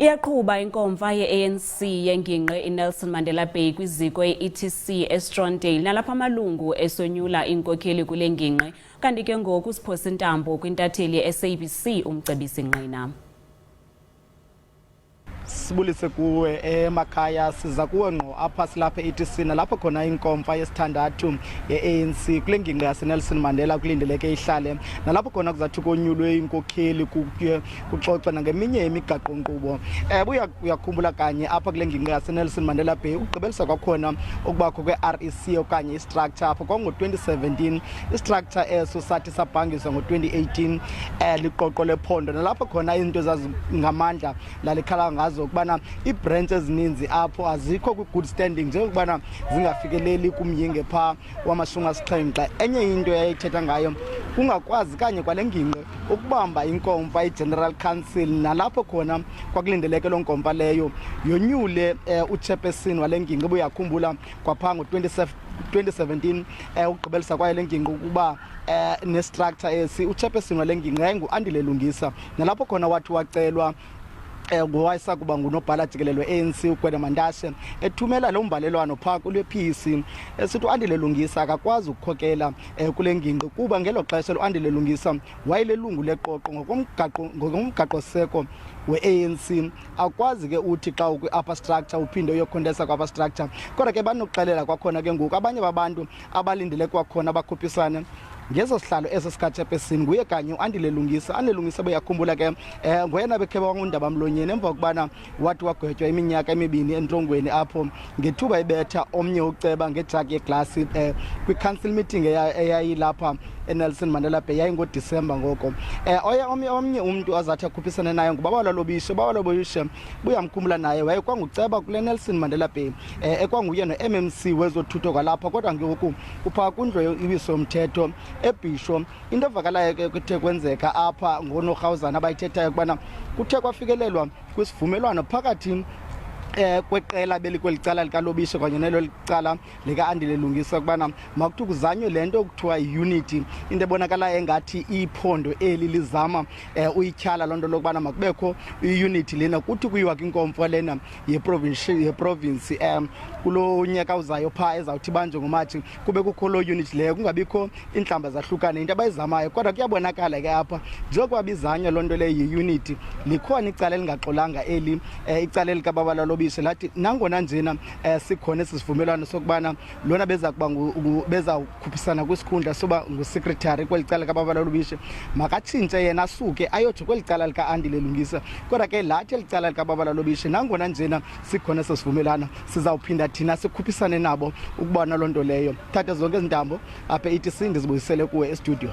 Iyaqhuba inkomfa ye-ANC yengingqi iNelson Mandela Bay kwiziko i-ETC eStrondale, nalapho amalungu esonyula iinkokheli kule ngingqi. Kanti ke ngoku siphosa intambo kwintatheli ye-SABC uMcebisi Ngqina. Sibulise kuwe emakhaya. Siza kuwe ngqo apha, silapha e-ETC, nalapho khona inkomfa yesithandathu ye-ANC kule ngingqi yaseNelson Mandela kulindeleke ihlale, nalapho khona kuzathi konyulwe inkokheli, kuye kuxoxwe nangeminye imigaqo-nkqubo. Um uyakhumbula kanye apha kule ngingqi yaseNelson Mandela Bay ukugqibelisa kwakhona ukubakho kwe-REC okanye i-structure apho kwango-2017. I-structure eso sathi sabhangiswa ngo-2018 liqoqo lephondo, nalapho khona izinto zazingamandla lalikhala ngazo ukubana ii-branch ezininzi apho azikho kwi-good standing, njengokubana zingafikeleli kumyinge phaa wama-70. Enye into yayithetha ngayo kungakwazi kanye kwale ngingqi ukubamba inkomfa i-general council, nalapho khona kwakulindeleke loo nkomfa leyo yonyule uchairperson wale ngingqi. Ubuyakhumbula kwaphaa ngo-2017 ukugqibelisa kwayo le ngingqi ukuba ne-structure esi, uchairperson wale ngingqi yayingu-Andile Lungisa, nalapho khona wathi wacelwa ngowayesakuba ngunobhala jikelele we-ANC uGwede Mantashe, ethumela lo mbalelwano phaa kule PEC, esithi uAndile Lungisa akakwazi ukukhokela kule ngingqi, kuba ngelo xesha uAndile Lungisa wayelelungu leqoqo ngokomgaqo-seko we-ANC. Akwazi ke uthi xa ukwi-upper structure uphinde uyokhontesa kwi-upper structure. Kodwa ke banokuxelela kwakhona ke ngoku abanye babantu abalindele kwakhona bakhuphisane ngeso sihlalo eso sikachairperson nguye kanye uAndile Lungisa. Andile Lungisa, beyakhumbula ke, ngoyena bekhe wangundaba mlonyeni emva kokubana wathi wagwetywa iminyaka 2 entlongweni apho ngethuba ebetha omnye uceba ngejagi yeglasi kwi-council meeting eyayilapha eNelson Mandela Bay, yayingoDisemba ngoko. Oye omnye umntu azathi akhuphisane naye nguBabalwa Lobishe. Babalwa Lobishe, buyamkhumbula, naye wayekwanguceba kule Nelson Mandela Bay, ekwanguye no-MMC wezothutho kwalapha, kodwa ngoku uphaa kwindlu yowiso mthetho eBhisho. Into evakalayo ke kuthe kwenzeka apha ngonorhawuzana abayithethayo ukubana kuthe kwafikelelwa kwisivumelwano phakathi kweqela belikweli cala likaLobishe kanye nelo licala lika-Andile Lungisa ukubana makuthi kuzanywe le nto kuthiwa yi-unity, into ebonakalayo engathi iphondo eli lizama uyityhala loo nto lokubana makubekho i-unity lena, kuthi kuyiwa kwinkomfa lena yeprovince kulo nyaka uzayo phaa ezawuthi ibanjwe ngoMatshi, kube kukho loo unity leyo, kungabikho iintlamba zahlukane, into abayizamayo. Kodwa kuyabonakala ke apha njengokuba bizanywa loo nto leyo yi-unity, likhona icala elingaxolanga eli, icala elikaBabalwa Lobishe lathi nangona njena sikhona esi sivumelwano sokubana lona beza kuba bezawukhuphisana kwisikhundla soba ngusecretary kweli cala likaBabalwa Lobishe, makatshintshe yena asuke ayotsho kweli cala lika-Andile Lungisa. Kodwa ke lathi eli cala likaBabalwa Lobishe, nangona njena sikhona eso sivumelwano, sizawuphinda thina sikhuphisane nabo ukubona loo nto leyo. Thatha zonke ezi ntambo apha e-ETC, ndizibuyisele kuwe estudio.